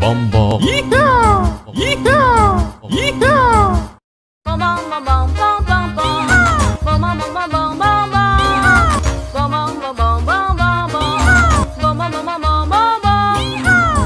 bum bum. Yeehaw! Yeehaw! Yeehaw! Bum bum bum bum bum bum bum. Bum bum bum bum bum bum bum. Bum bum bum bum bum bum bum. Bum bum bum bum bum bum bum. Yeehaw!